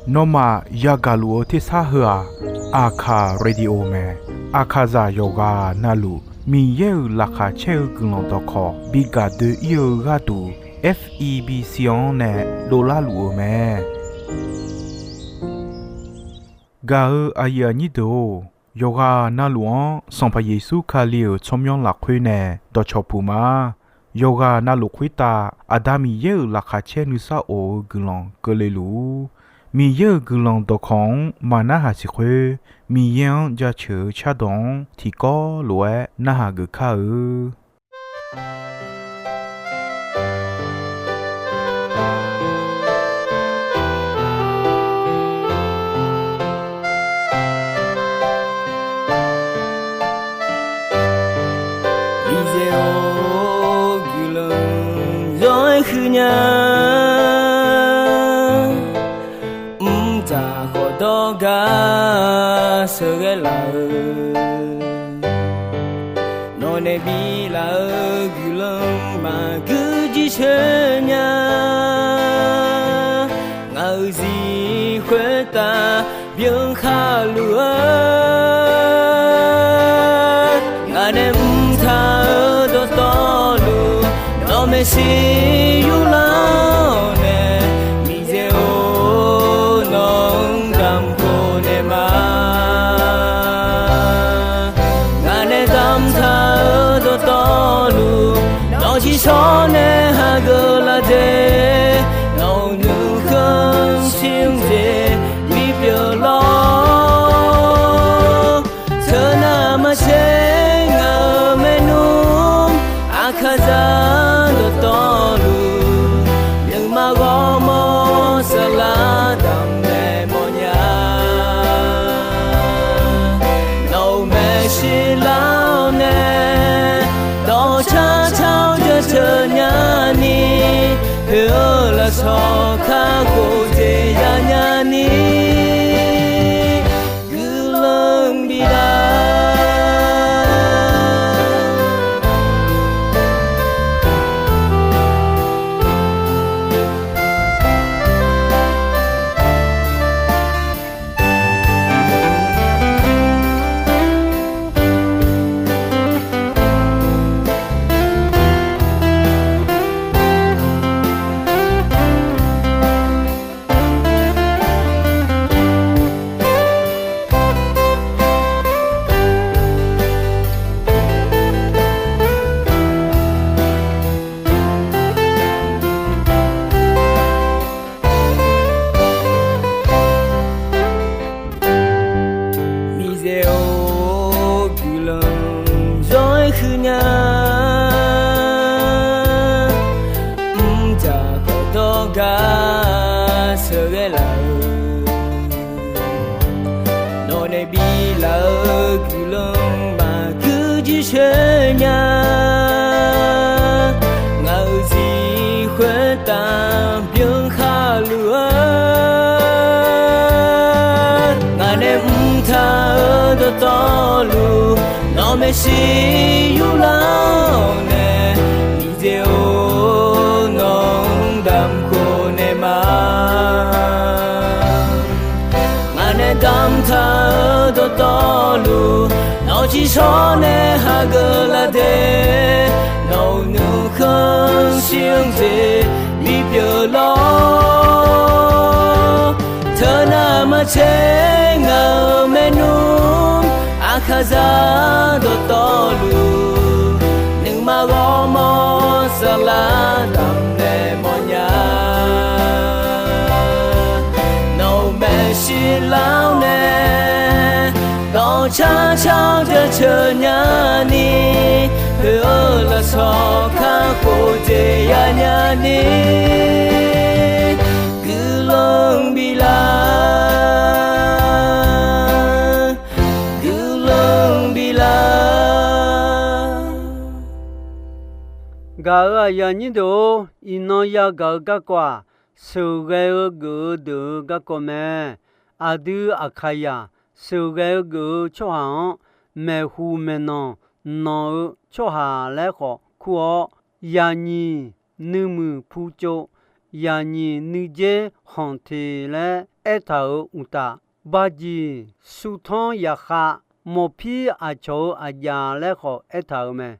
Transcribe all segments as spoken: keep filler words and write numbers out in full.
Nawmaf yagaq luf-eu tersar heu-aq, Aqkaq Radio mae. Aqkaqzaq yawqghaq navluf Miqyaer-euq laqkhaq caer-eu guiqlanq dawqkawq bi gaq doe-ir-eu gharduq, F E B C-anr nae dovlar luf-eu mae. Gaq-eu aqyuif aqnyir deuq-or, yawqghaq navluf-anr Sanqpaq Yeqsur Kali-euq tsawrmyanr lafkhoer nae dawqcawq puq ma. Yawqghaq navluf khoertav Aqda Miqyaer-euq laqkhaq caer nuisar of-eu guiqlanq keuvle luf-ur. Miqyaer-euq guiqlanq dawqkawq-anr maqnarhaq siq khoer, Miqyaer-anr jaceuq-eu cardawq-anr tiqkawv lof-aer narhaq geuf kar-eu. Miqyaer-or, guiqlanq zawr-aer huiq nya. Mrdzaq khawf dawrgar sheuqghae laf-eu, nawq nae biflaf-eu guiqlanq maqgui jircoer nya. Ngaq-euq zir khoertav byan khaluf-eu, ngaq nae mrtaq-eu dawqtawvluf, nawq maeqshi yurlar-awr nae, Miqyaer-or, nawq-anr damq khof naeq ma. Ngaq nae damqtaq-eu dawqtawvluf, nawq ciqshawr nae hageuf laf de, nawq-euq nuikhanr shir-anr jeq bipyeuf lawr. Teunav maqtser ngaq-euq maernmr, Aqkaqzaq dawqtawvluf, nuima ghawrmawr saflar damq naeq mawfnya. Nawq-euq maeqshi lar-awr nae, dawqcar car-awr jaceuq nyani, poeq-eu lafsawq kakhof jeq yanya ni, guiqlanq bif lar. Miqyaer-or, guiqlanq zawr-aer huiq nya. Mrdzaq khawf dawrgar sheuqghae laf-eu, nawq nae biflaf-eu guiqlanq maqgui jircoer nya. Ngaq-euq zir khoertav byan khaluf-eu, ngaq nae mrtaq-eu dawqtawvluf, nawq maeqshi yurlar-awr nae, Miqyaer-or, nawq-anr damq khof naeq ma. Ngaq nae damqtaq-eu dawqtawvluf, nawq ciqshawr nae hageuf laf de, nawq-euq nuikhanr shir-anr jeq bipyeuf lawr. Teunav maqtser ngaq-euq maernmr, Aqkaqzaq dawqtawvluf, nuima ghawrmawr saflar damq naeq mawfnya. Nawq-euq maeqshi lar-awr nae, dawqcar car-awr jaceuq nyani, poeq-eu lafsawq kakhof jeq yanya ni, guiqlanq bif lar, guiqlanq bif lar. Gaq-euq aqyuif aqnyir deuq-or, iqnan yagaq-eu garkawv-aq, sheuqghae-eu geuf-eu deuq-euq garkawv mae. Aqdui Aqkaqzaq sheuqghae-eu geuf-eu tsawrhaq-anr maeqhu maeqnan nanq-eu tsawrhaq laer khawf kur-awr, yaqnyiq nuimuiq pucov yaqnyiq nuidzer khanq teq laer aertaq-euq uqtaf, bajiq surtanr yaqkhav mawqpir aqcawq-euq aqjav laer khawf aertaq-euq mae.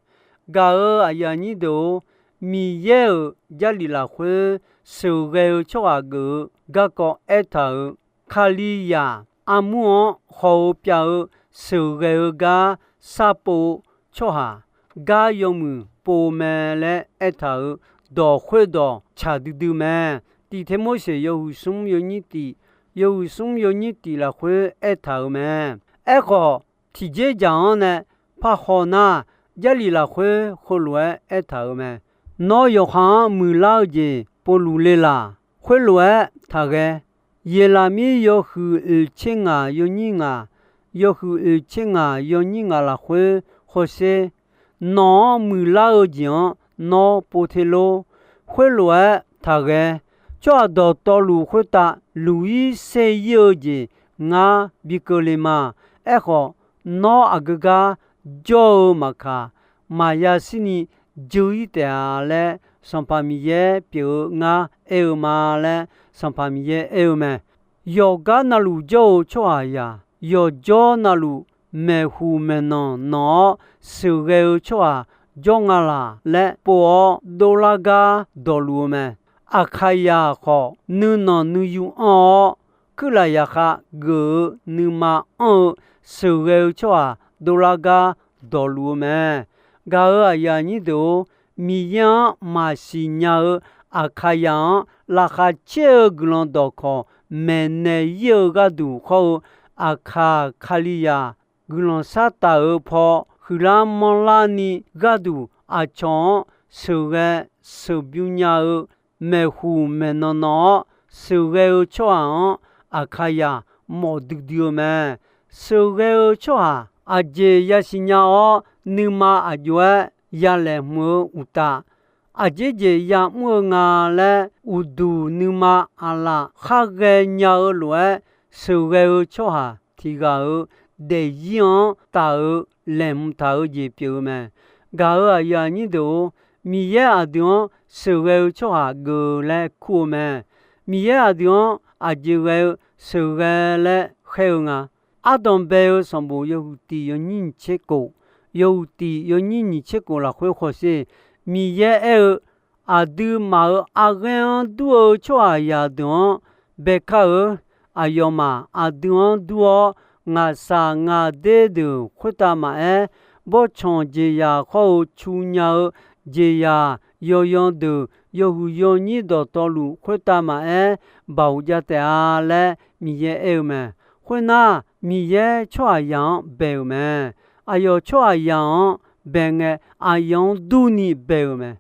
Gaq-euq aqyuif aqnyir deuq-or, Miqyaer-euq Jarlif lafkhoer sheuqghae-eu tsawrhaq geuf-eu garkawv aertaq-euq, Kalizaq armur-anr haw-eu pyav-eu sheuqghae-eu gar sharpov-eu tsawrhaq, gar yawmuiq pov mae laer aertaq-euq dawq khoerdawq tsaq duidui mae. Tiq Tirmorseq yawhuiq smr yawnyir tiq, yawhuiq smr yawnyir tiq lafkhoer aertaq-euq mae. Aerkhawf, tiqjeq dzaq-anr nae parhaw nar, Jarlif lafkhoer heulof-aer aertaq-euq mae. Nawr yawqha-anr muiqlar-eu jeq povluf le laq. Khoerlof-aer taqghae. Yeqlaqmir yawhuiq oeq tser ngaq yawnyir ngaq, yawhuiq oeq tser ngaq yawnyir ngaq lafkhoer hawsher. Nawq-anr muiqlar-eu jeq-anr nawr pov te lor. Khoerlof-aer taqghae. Tsawrhaq dawqtawvluf khoertav luq-ir ser-ir-eu jeq ngar bi keuvle ma. Aerkhawf, nawr aqgeu gar jawr-eu maqkaq, maqya shirni dzeur-ir taef-a laer, Sanqpaq Miqyaer pyeuf-eu ngar aer-eu ma laer, Sanqpaq Miqyaer aer-eu mae. Yawqgar navluf jawr-eu tsawrhaqzaq, yawqjawr navluf maeqhuq maeqnanq nanq-awr sheuqghae-eu tsawrhaq jawr nga laq laer pov-awr dovlar gar dawqluf-eu mae. Aqkaqyaq khawf, nuinanq nuiyu anr-awr, kuirlaf yaqkhav geuf-eu nuima anr-eu sheuqghae-eu tsawrhaq dovlar gar dawqluf-eu mae. Gaq-euq aqyuif aqnyir deuq-or, Miqyaer-anr maqsiq nya-eu Aqkaqyaq-anr laqkhaq caer-eu guiqlanq dawqkawq maeqnaeq-ir-eu gharduq hawr-eu, Aqkaq Kalizaq guiqlanq shartaf-euq paw huiqlar manrlar ni gharduq aqcawq-anr sheuqghae sheuqbymr nya-eu maeqhuq maeqnanq nanq-awr sheuqghae-eu tsawrhaq-anr Aqkaqyaq mawf duidui-eu mae. Sheuqghae-eu tsawrhaq aqjeq yasiq nya-awr, nuima aq jov-aer yalaeqhmq-eu uqtaf, aqjeq jeq yamr-eu nga laer uqduq nuima aqlaf khar ghaenya-eu lof-aer, sheuqghae-eu tsawrhaq tiq ghaq-euq daefzir-anr taf-eu laeqhmq taq-eu jeq pyeuf-eu mae. Gaq-euq aqyuif aqnyir deuq-or, Miqyaer aqdui-anr sheuqghae-eu tsawrhaq geuf laer kur-eu mae. Miqyaer aqdui-anr aqjeq ghae-eu sheuqghae laer khaer-eu nga. Ardanq bae-eu sanqbof yawhuiq tiq yawnyir nyiq tser kof, yawhuiq tiq yawnyir nyiq tser kof lafkhoer hawsher. Miqyaer aer-eu, aqduimaf-euq arghaer-anr dur-eu tsawrhaqzaq deuq-anr baekar-eu. Aqyawfmaf aqdui-anr dur-awr, ngaqshaq ngaqder deuq khoertav maqaer, bawrtsanq jeqzaq hawr-eu cu nya-eu jeqzaq yawyan deuq yawhuiq yawnyir dawqtawvluf khoertav maqaer, baoq jav taef-a laer Miqyaer aer-eu mae. Khoernar, Miqyaer tsawrhaqzaq-anr bae-euq mae. Aqyawf tsawrhaqzaq-anr bae ngae, aqyawf-anr durni bae-euq mae.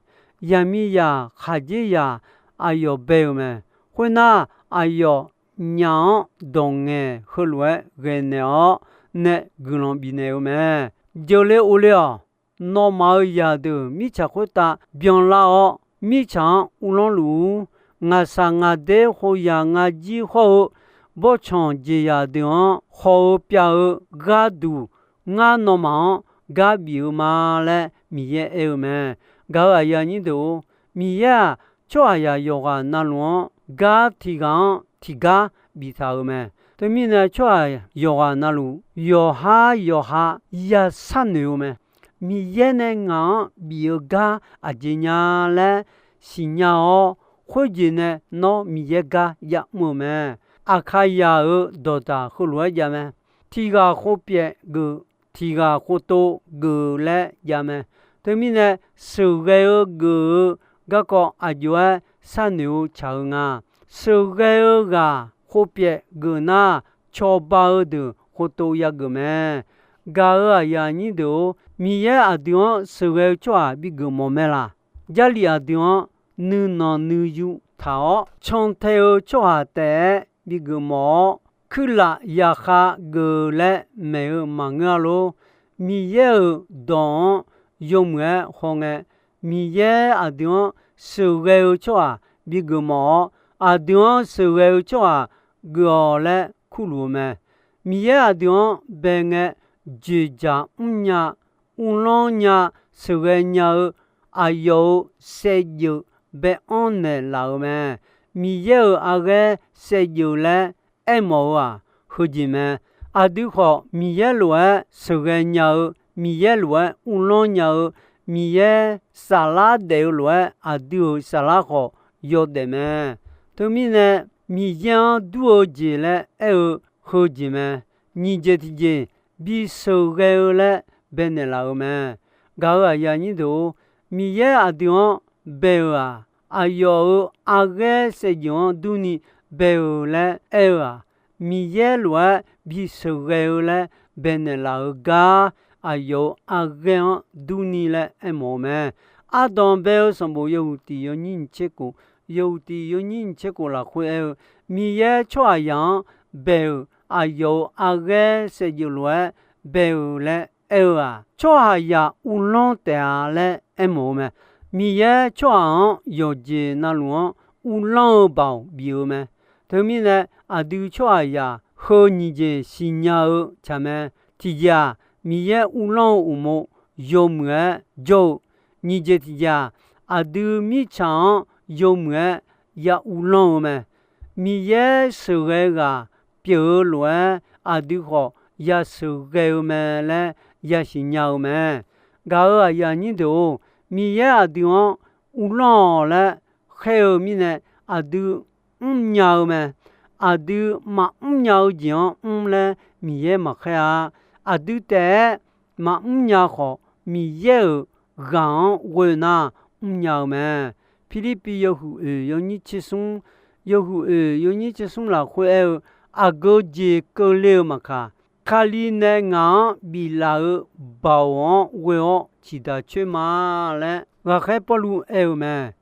Yaqmiqzaq khaqdzerzaq aqyawf bae-euq mae. Khoernar, aqyawf nyaf-anr dawq ngaeq heulof-aer ghaenaeq-awr nae guiqlanq bifnaeq-eu mae. Jeuqle of le-awq. Nawmaf-euq zaqdeuq mirtsaq khoertav byanlar-awr, mirtsaq-anr uvlanr luf-ur. Ngaqshaq ngaqder khoeryaq ngar jir hawr-eu bawrtsanq jeqzaq deuq-anr haw-eu pyav-eu gharduq, ngar nawmaf-anr gar bif-eu ma laer Miqyaer aer-eu mae. Gaq-euq aqyuif aqnyir deuq-or, Miqyaer-aq, tsawrhaqzaq yawqghaq navluf-anr gar tiq ghaq-anr tiqgar biftaq-euq mae. Teumirnae, tsawrhaq yawqghaq navluf yawqhar yawqha ya sharnoeq-eu mae. Miqyaer nae ngaq-anr bif-eu gar aqjeq nya laer siqnya-awr, khoerjeq nae nawr Miqyaer gar yamr-eu mae. Aqkaqzaq-euq dawqdaq heulof-aer jav mae. Tiq ghaq khov pyaeq geuf, tiq ghaq khov tov geuf laer jav mae. Teumirnae, sheuqghae-eu geuf-eu garkawv aq jov-aer sharnoeq-eu tsaq-eu nga. Sheuqghae-eu ghaq khov pyaeq geuf nar, cawba-eu deuq khov tov yageuf mae. Gaq-euq aqyuif aqnyir deuq-or, Miqyaer aqdui-anr sheuqghae-eu tsawrhaq bigeuf mawf mae laq? Jarlif aqdui-anr nuinanq nuiyu taq-awr cantae-eu tsawrhaq taef-aer bigeuf mawf-awr, kuirlaf yaqkhav geuf laer maeq-eu maqngeur-a lor. Miqyaer-euq dawq-anr yawmuiq-aer hawngae, Miqyaer aqdui-anr sheuqghae-eu tsawrhaq bigeuf mawf-awr, aqdui-anr sheuqghae-eu tsawrhaq geuf-awq laer kurluf-eu mae. Miqyaer aqdui-anr bae ngae, dzoeqdzaq mrnya, uvlanr nya, sheuqghae nya-eu aqyawf-euq saevdzeuf bae-anr naeqlaf-euq mae. Miqyaer-euq arghaer saevdzeuf laer aermawf-eu-aq, heujeq mae. Aqdui khawf, Miqyaer lof-aer sheuqghae nya-eu, Miqyaer lof-aer uvlanr nya-eu, Miqyaer saflar daef-eu lof-aer aqdui-euq saflar khawf yawdaef mae. Teumirnae, Miqyaer-anr dur-eu jeq laer aer-eu heujeq mae. Nyiq jeq tiqjeq, bi sheuqghae-eu laer baenaeq laf-euq mae. Gaq-euq aqyuif aqnyir deuq-or, Miqyaer aqdui-anr bae-euq-aq, aqyawf-euq arghaer saevdzeuf-anr durni bae-euq laer aer-eu-aq, Miqyaer lof-aer bi sheuqghae-eu laer baenaeq laf-eu gar, aqyawf-euq arghaer-anr durni laer aermawf-eu mae. Ardanq bae-eu sanqbof yawhuiq tiq yawnyir nyiq tser khof, yawhuiq tiq yawnyir nyiq tser khof lafkhoer aer-eu, Miqyaer tsawrhaqzaq-anr bae-euq aqyawf-euq arghaer saevdzeuf lof-aer bae-euq laer aer-eu-aq, tsawrhaqzaq uvlanr taef-a laer aermawf-eu mae. Miqyaer tsawrhaq-anr yawqjeq navluf-anr uvlanr-eu baoq bif-eu mae. Teumirnae, aqdui tsawrhaqzaq heu nyiq jeq siqnya-eu tsaq mae. Tiqjeq-aq, Miqyaer uvlanr-eu uqmov yawmuiq-aer jawr-eu. Nyiq jeq tiqjeq-aq, aqdui mirtsaq-anr yawmuiq-aer ya uvlanr-eu mae. Miqyaer sheuqghae ghaq pyeuf-eu lof-aer, aqdui khawf ya sheuqghae-eu mae laer yasiq nya-eu mae. Gaq-euq aqyuif aqnyir deuq-or, Miqyaer aqdui-anr uvlanr-awq laer khaer-eu mirnae, aqdui mrnya-eu mae. Aqdui maqmr nya-eu jeq-anr mr laer Miqyaer maqkhaer-a. Aqdui taef-aer maqmr nya khawf, Miqyaer-euq ghaq-anr ghoe nar mrnya-eu mae. Pirlirpiv yawhuiq oeq yawnyir tser smr, yawhuiq oeq yawnyir tser smr lafkhoer aer-eu, aqgeu jeq keuvle-eu maqkaq, Kali nae ngaq-anr biflaf-eu baoq-anr ghoe-awr ciqdaq coer ma laer ghaqkhaer Pawrluv aer-eu mae.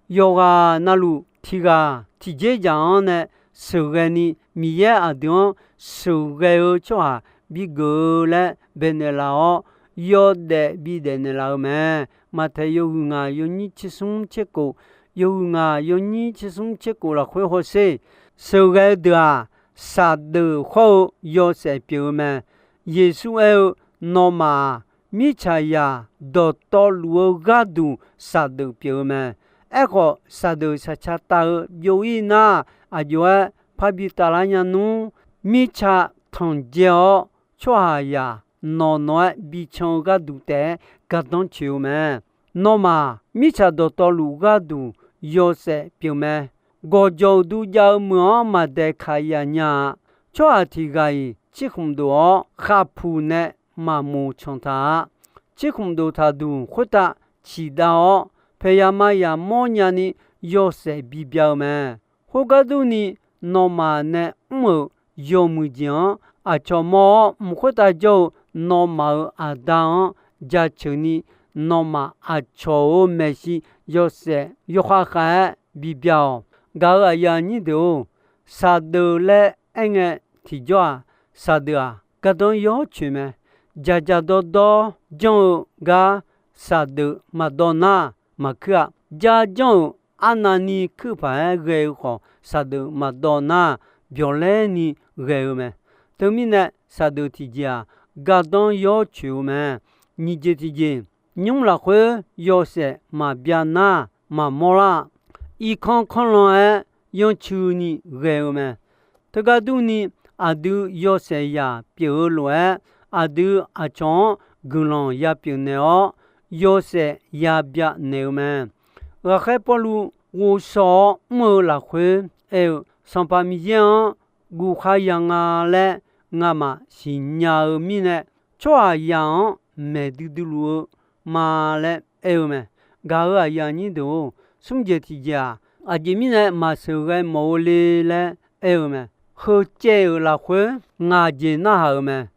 Yawqghaq navluf tiq ghaq tiqjeq dzaq-anr nae sheuqghae ni, Miqyaer aqdui-anr sheuqghae-eu tsawrhaq bigeuf-eu laer baenaeq laf-awr, yawdaef bidaef naeqlaf-eu mae. Maqtaeq yawhuiq ngaq yawnyir tser smr tser khof, yawhuiq ngaq yawnyir tser smr tser khof lafkhoer hawsher. Sheuqghae-eu deuq-aq, saqdeuf hawr-eu yawshaef pyeuf-eu mae. Yeqsur aer-eu, Nawmaf-aq, mirtsaqzaq dawqtawvluf-eu gharduq saqdeuf pyeuf-eu mae. Aerkhawf, saqdeuf saqca tav-eu byov-ir nar, aqjox-aer parbi tavlar nya nmr. Mirtsa tanqdzae-awr, tsawrhaqzaq nawq nawq-aer bican-eu gharduq taef-aer gardanr coeq-eu mae. Nawmaf, mirtsaq dawqtawvluf gharduq yawshaef pyeuf mae. Gawqjawq uqdu jav-eu meuq-anr maqdaeqkaq yaf nya-a. Tsawrhaq tiq ghaq-iq tsirkhmq dof-awr, khaqpuq nae maqmoq canq taq-a. Tsirkhmq dof taqduq khoertav ciqdav-awr, paeqyaq mayaq mawrnya ni yawshaef bibya-eu mae. Khoergar durni, nawmaf nae mr-euq yawmuiq jeq-anr aqcawq mawr-awr, mq khoertav jawr-eu nawmaf-euq Aqda-anr jaceuq ni, nawmaf aqcawq-euq maeqshi yawshaef yawkhav khav-aer bibya-awq. Gaq-euq aqyuif aqnyir deuq-or, saqdeuf laer aerngae tiqjawr-aq, saqdeuf-aq gardanr yawr coeq mae. Jaqjaq dawrdawr janr-eu gar saqdeuf maqdawv nar maqkuir-a. Jar janr-euq arnavni kuir paq-aer ghae-eu khawf, saqdeuf maqdawv nar byawqlaer ni ghae-eu mae. Teumirnae, saqdeuf tiqjeq-aq, gardanr yawr coeq-eu mae. Nyiq jeq tiqjeq, nymr lafkhoer yawshaef maqbya nar maqmawr lar-a. Irkanr kanrlan-aer yanrcuini ghae-eu mae. Teugar durni, aqdui yawshaef zaq pyeuf-eu lof-aer, aqdui aqcawq-anr guiqlanq ya pyeuf naeq-awr, yawshaef ya bya naeq-eu mae. Ghaqkhaer Pawrluv ghovshaw-awr mr-eu lafkhoer aer-eu, Sanqpaq Miqyaer-anr guvkhar ya nga laer ngamaf siqnya-eu mirnae, tsawrhaqzaq-anr maeq duidui luf-eu ma laer aer-eu mae. Gaq-euq aqyuif aqnyir deuq-or, smr jeq tiqjeq-aq, aqjeq mirnae maqsheuqghae mawf-eu le laer aer-eu mae. Heu caev-euq lafkhoer ngaq jeq narhaq-euq mae.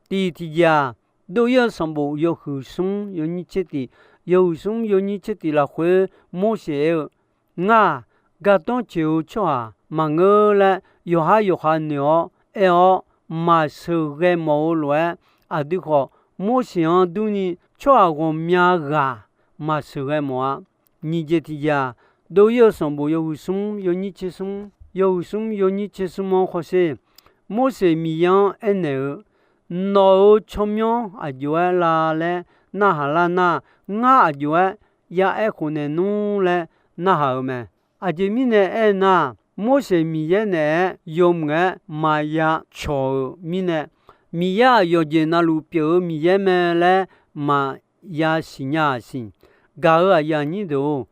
Tiq tiqjeq-aq, dov-ir-eu sanqbof yawhuiq smr yawnyir tser tiq, yawhuiq smr yawnyir tser tiq lafkhoer Morseq aer-eu, Ngar-aq, gardanr coeq-eu tsawrhaq maqngeur laer yawqhar yawqha noeq-awr aer-awr, maqsheuqghae mawf-eu lof-aer, aqdui khawf Morseq-anr durni tsawrhaq ghawqmya ghaq maqsheuqghae mawf-a. Nyiq jeq tiqjeq-aq, dov-ir-eu sanqbof yawhuiq smr yawnyir tser smr, yawhuiq smr yawnyir tser smr-anr hawsher. Morseq Miqyaer-anr aernaeq-eu, Nawq-euq tsawrmyanr aqjox-aer la laer narhaq lar nar, ngar aqjox-aer ya aer khofnaeq nmr laer narhaq-eu mae. Aqjeq mirnae aernar, Morseq Miqyaer naeq-aer yawmuiq-aer maqya cawq-euq mirnae, Miqyaer-aq yawqjeq navluf pyeuf-eu Miqyaer mae laer maqya siqnya-aq siq. Gaq-euq aqyuif aqnyir deuq-or,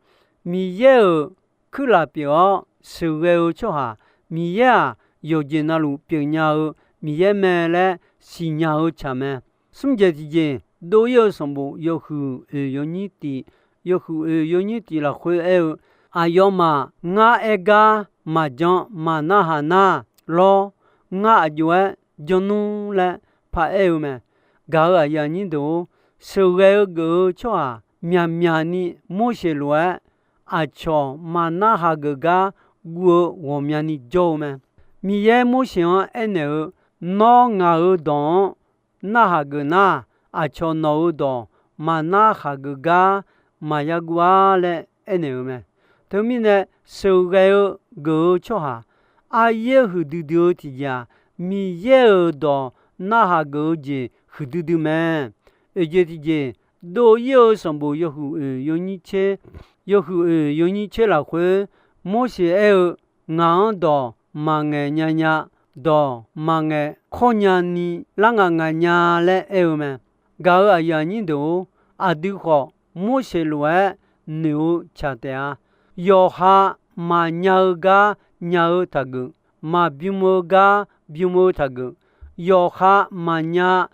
Miqyaer-euq kuirlaf pyeuf-awr sheuqghae-eu tsawrhaq, Miqyaer-aq yawqjeq navluf pyeufnya-eu Miqyaer mae laer siqnya-eu tsaq mae. Smr jeq tiqjeq dov-ir-eu sanqbof yawhuiq oeq yawnyir tif, yawhuiq oeq yawnyir tif lafkhoer aer-eu, Aqyawfmaf ngar aer gar maqjan maqnarhaq nar lawr, ngar aqjox-aer janr nmr laer paraer-eu mae. Gaq-euq aqyuif aqnyir deuq-or, sheuqghae-eu geuf-eu tsawrhaq myaqmyaq ni Morseq lof-aer aqcawq maqnarhaq geuf gar guv-eu ghawqmyani jawr-eu mae. Miqyaer Morseq-anr aernaeq-eu, Nawr ngaq-euq dawq-anr narhaq geuf nar, aqcawq nawq-euq dawq maqnarhaq geuf gar maqya guv-ar laer aernaeq-eu mae. Teumirnae, sheuqghae-eu geuf-eu tsawrhaq aryaer huiqdui dui-eu tiqjeq-aq, Miqyaer-euq dawq narhaq geuf-eu jeq huiqdui dui mae. Oeq jeq tiqjeq dov-ir-eu sanqbof yawhuiq oeq yawnyir tser, yawhuiq oeq yawnyir tser lafkhoer Morseq aer-eu, Ngaq-anr dawq maqngaeq nya nya, dawq maqngaeq kawr nya ni lar ngaq ngaq nya laer aer-eu mae. Gaq-euq aqyuif aqnyir deuq-or, aqdui khawf Morseq lof-aer noeq-eu tsaq taef-a. Yawqha maqnya-eu gar nya-eu taqgeuf, maqbym-eu gar bym-eu taqgeuf, yawqha maqnya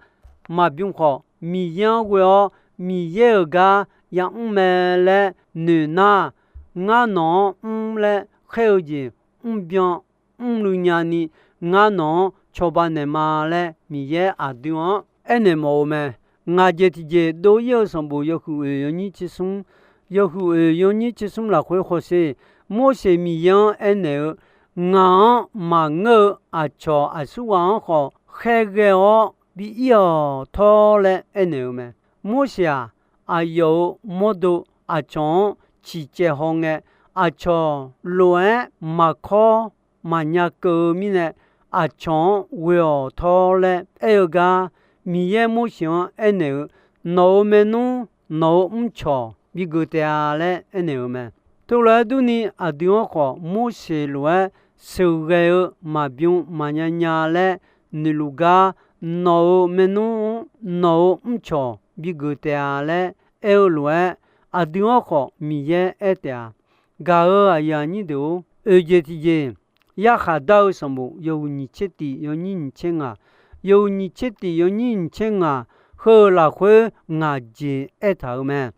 maqbym khawf, Miqyaer-anr ghoe-awr Miqyaer-euq gar yamr mae laer noeq nar, ngar nawq-anr mr laer khaer-eu jeq mrbyan mrluiv nyani, ngar nawq-anr cawba naeqma laer Miqyaer aqdui-anr aernaeq mawf-eu mae. Ngaq jeq tiqjeq dov-ir-eu sanqbof yawhuiq oeq yawnyir tser smr, yawhuiq oeq yawnyir tser smr lafkhoer hawsher, Morseq Miqyaer-anr aernaeq-eu, Ngaq-anr maqngeur-eu aqcawq aqsurghaq-anr khawf khaerghae-awr bi ir-awq tawr laer aernaeq-eu mae. Morseq-aq, aqyawf-euq mawrdo aqcawq-anr ciqcaev hawngae, aqcawq lof-aer maqkawr maqnya keuv-eu mirnae, aqcawq-anr ghoe-awq tawr laer aer-eu gar, Miqyaer Morseq-anr aernaeq-eu, Nawq-euq maernmr, nawq-euq mrcawq bi geuf taef-a laer aernaeq-eu mae. Teulof-aer durni, aqdui-anr khawf Morseq lof-aer sheuqghae-eu maqbym maqnya nya laer noeqluf gar, nawq-euq maernmr-anr nawq-euq mrcawq bi geuf taef-a laer aer-eu lof-aer, aqdui-anr khawf Miqyaer aer taef-a. Gaq-euq aqyuif aqnyir deuq-or, oeq jeq tiqjeq, yarkhaq dar-eu sanqbof yawhuiq nyiq tser tif yawnyir nyiq tser ngaq, yawhuiq nyiq tser tif yawnyir nyiq tser ngaq, heu-euq lafkhoer ngaq jeq aertaq-euq mae.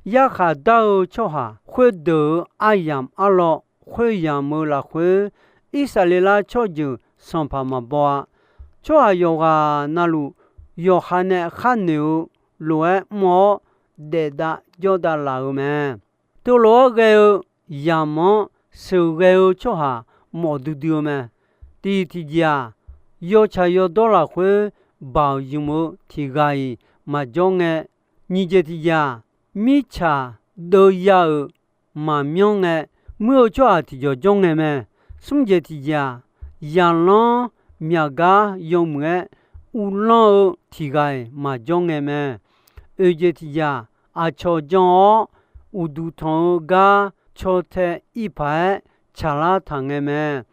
Yarkhaq dar-eu tsawrhaq khoerdeuq-euq aryamq arlawr khoeryamq-euq lafkhoer, Irsaqleqlav tsawrjeuq sanqpaq maqbaw-a. Tsawrhaq yawqghaq navluf yawqha nae kharnoeq-eu lof-aer mr-awr, daef dav jawr dav laf-euq mae. Teulof-aer ghae-eu yamq-anr sheuqghae-eu tsawrhaq mawf duidui-eu mae. Tiq tiqjeq-aq, yawtsaq yawdawr lafkhoer baoq ymq-eu tiq ghaq-iq maqjawr ngae, nyiq jeq tiqjeq-aq, mirtsaq deuv ya-euq maqmyanr ngae, muir-eu tsawrhaq tiqjawq jawr ngae mae. Smr jeq tiqjeq-aq, zaqlanr myaq gar yawmuiq-aer uvlanr-eu tiq ghaq-iq maqjawr ngae mae. Oeq jeq tiqjeq-aq, aqcawq jan-awr uqduq tanq-eu gar caw tae ir paq-aer tsaqlar taq ngae mae.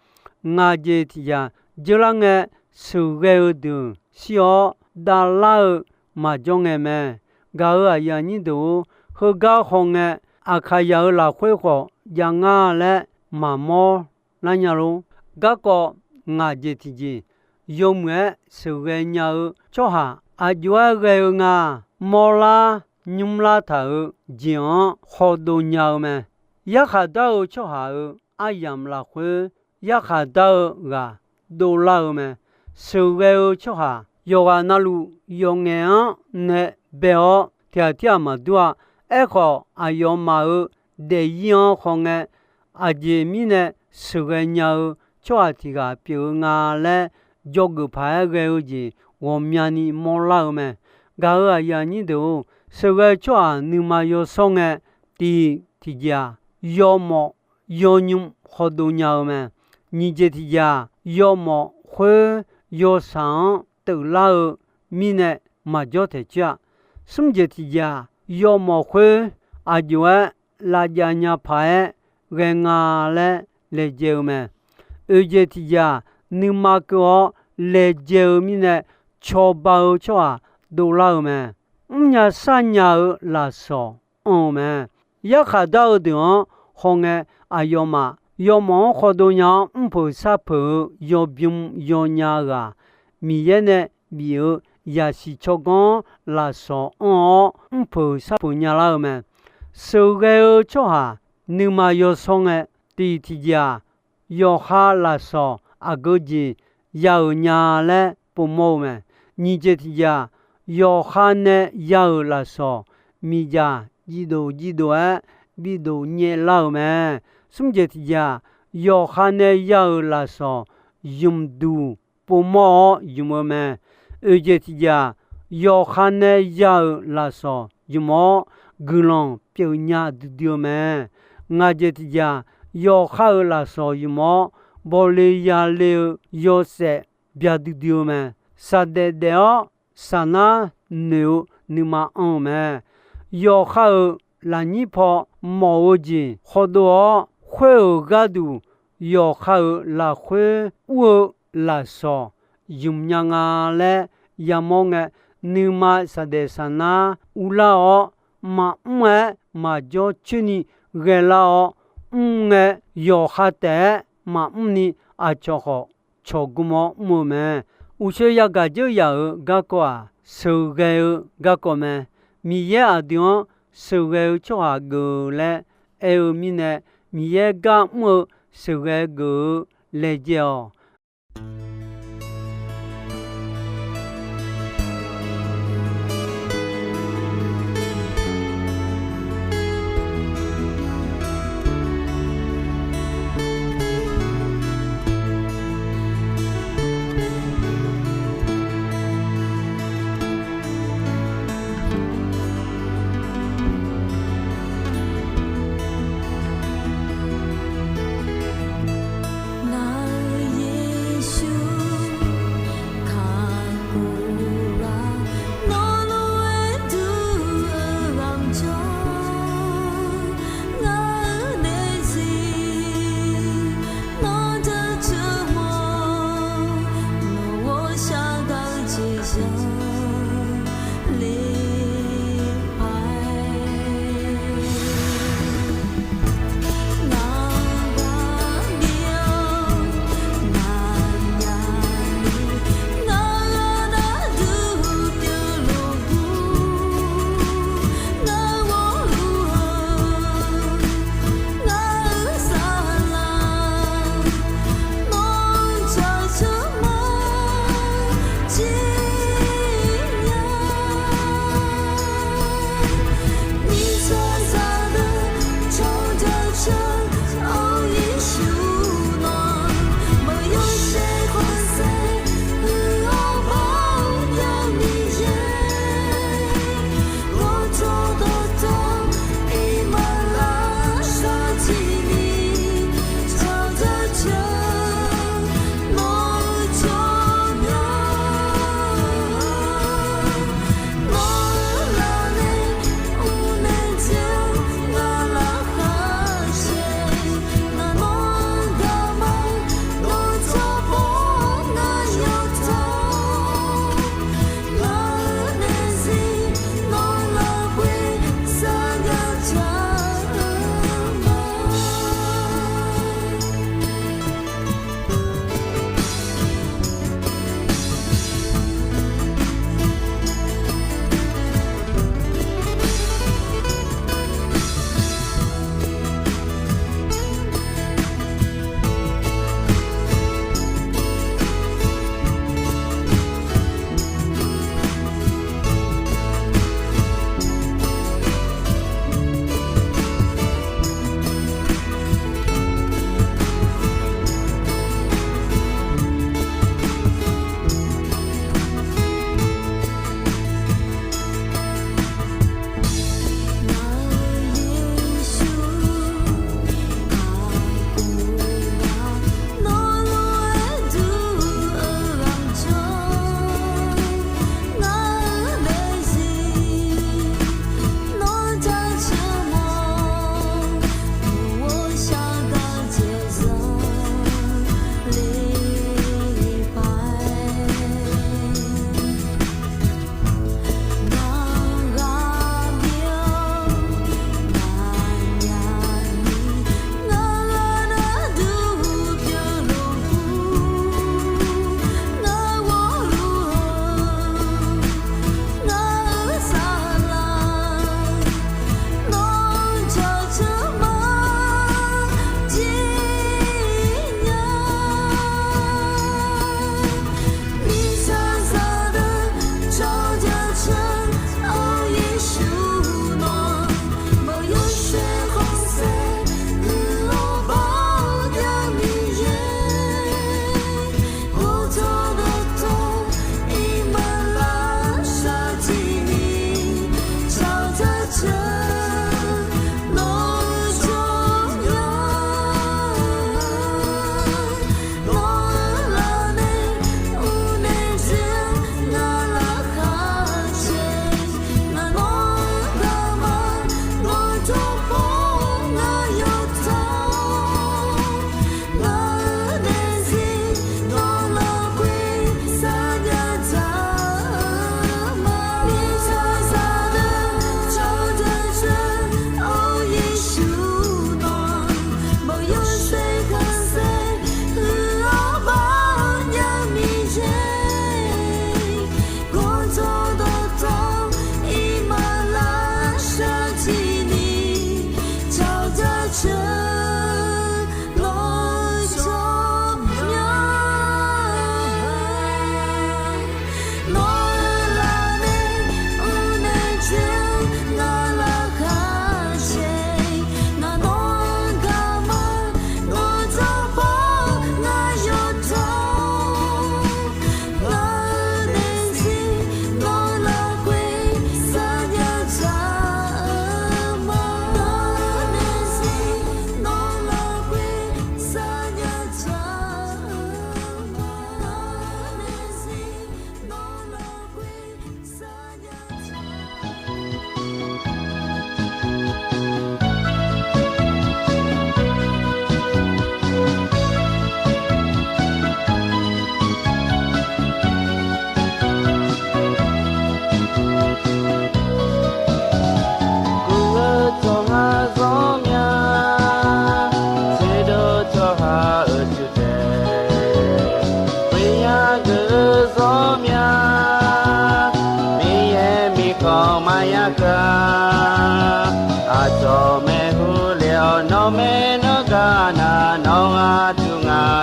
Ngaq jeq tiqjeq jeurlar ngae, sheuqghae-eu deuq shir-awr davlar-eu maqjawr ngae mae. Gaq-euq aqyuif aqnyir deuq-or, heugar hawngae, Aqkaqyaq-euq lafkhoer khawf jav ngar laer maqmawr lar nya lor. Garkawv ngaq jeq tiqjeq, yawmuiq-aer sheuqghae nya-eu tsawrhaq aqjox-aer ghae-eu nga, mawrlar nymrlar taq-euq jeq-anr hawdov nya-eu mae. Yarkhaq dar-eu tsawrhaq-euq aryamq lafkhoer yarkhaq dar-eu ghaq dovlar-eu mae. Sheuqghae-eu tsawrhaq yawqghaq navluf yawqngaef-anr nae bae-awr tiq ghaq tirghaq maqdur-a. Aerkhawf, aqyawfmaf-euq daefzir-anr hawngae, aqjeq mirnae sheuqghae nya-eu tsawrhaq tiq ghaq pyeuf-eu nga laer, dzawgeuf paq-aer ghae-eu jeq ghawqmyani mawrlar-eu mae. Gaq-euq aqyuif aqnyir deuq-or, sheuqghae tsawrhaq nuima yawshawr ngae, tiq tiqjeq-aq, yawmawf yawnymr hawdov nya-eu mae. Nyiq jeq tiqjeq-aq, yawmawf khoer yawshaq-anr teuflar-eu mirnae maqjawr taeq coer-a. Smr jeq tiqjeq-aq, yawmawf khoer aqjox-aer lavjav nya paq-aer ghae nga laer laejae-eu mae. Oeqjeq tiqjeq-aq, nuima keuv-awr laejae-eu mirnae, cawba-eu tsawrhaq dovlar-eu mae. Mrnya sarnya-eu lafsawq anr-eu mae. Yarkhaq dar-eu deuq-anr hawngae, aqyawfmaf yawmawf-anr khawdov nya-awr mrpeuq sarpeuq-eu yawbym yawnya-eu ghaq, Miqyaer nae bif-eu zaqsiq tsawrganr-anr lafsawq anr-awr mrpeuq sarpeuq nyalar-eu mae. Sheuqghae-eu tsawrhaq nuima yawshawr ngae, tiq tiqjeq-aq, yawqha lafsawq aqgeu jeq ya-euq nya laer povmawr-eu mae. Nyiq jeq tiqjeq-aq, yawqha nae ya-euq lafsawq miqdzaq jivdov jivdov-aer bidov nyaevlar-euq mae. Smr jeq tiqjeq-aq, yawqha nae ya-euq lafsawq zmqduq povmawr-awr zmq-eu mae. Oeqjeq tiqjeq-aq, yawqha nae ya-euq lafsawq zmq-awr guiqlanq pyeufnya duidui-eu mae. Ngaq jeq tiqjeq-aq, yawqha-euq lafsawq zmq-awr bawle yale-eu yawshaef bya duidui-eu mae. Saqdaef daef-awr saqnar noeq-eu nuima anr-eu mae. Yawqha-euq lafnyir paw mawf-eu jeq khawdov-awr khoer-euq gharduq, yawqha-euq lafkhoer ur-eu lafsawq zmq nya nga laer yamawr ngae, nuima saqdaef saqnar urlar-awr, maqmr-aer maqjawr coerni ghaelar-awr, mr ngae yawqha taef-aer maqmr ni aqcawq khawf cawqgmr-awr mr-eu mae. Uqshoe yagaq dzeur yaq-euq garkawv-aq, sheuqghae-eu garkawv mae. Miqyaer aqdui-anr sheuqghae-eu tsawrhaq geuf laer aer-eu mirnae, Miqyaer gar mr-eu sheuqghae geuf-eu laejae-awq.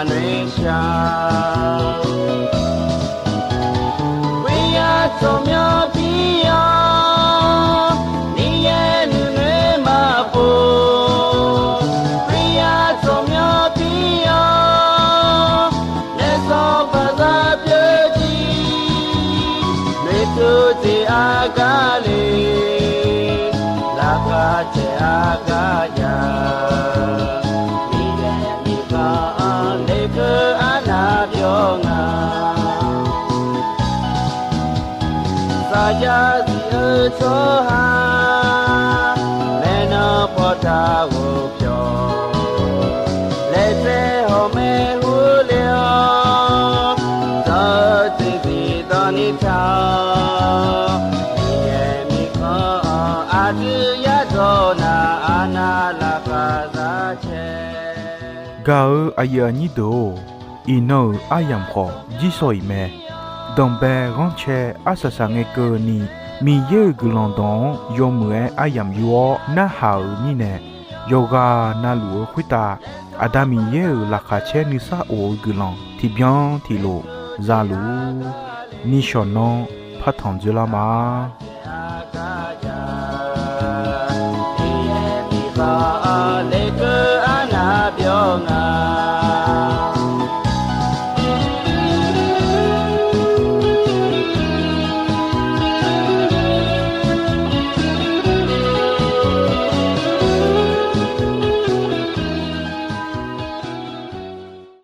noeqshaq. Khoeryar tsawrmyanr pir-awr, Miqyaer nuinoeq maqpov. Khoeryar tsawrmyanr pir-awr, naef sanqpaq zar pyeuf jir, noeqtmq jeq argar le, laqkhaq caev argar jav. Miqyaer mirkhanq-anr lekeuv arnav pyawr nga. Saqjav zif-eu tsawrhaq, maeqnan pawqtaq ghofpyawq, laejae hawq maer hurle-awr, dzaq-eu jeqzif dawqni taq-awr, Miqyaer mirkhanq-anr aqdui yar dawq nar, arnav laqkhaq zar cae. Gaq-eu aqyuif aqnyir deuq-or, iqnan-euq aryamq khawf jirsawq iq mae. Danqbae ghanrcae arsaq saqngae keuvni, Miqyaer-euq guiqlanq dawq-anr yawmuiq-aer aryamq yur-awr narhaq-euq mirnae, yawqghaq navluf-eu khoertav Aqda Miqyaer-euq laqkhaq caer nuisar of-eu guiqlanq tiqbyan tiqlof zaluf-ur. Nishawq nanr partanq dzoerlar ma.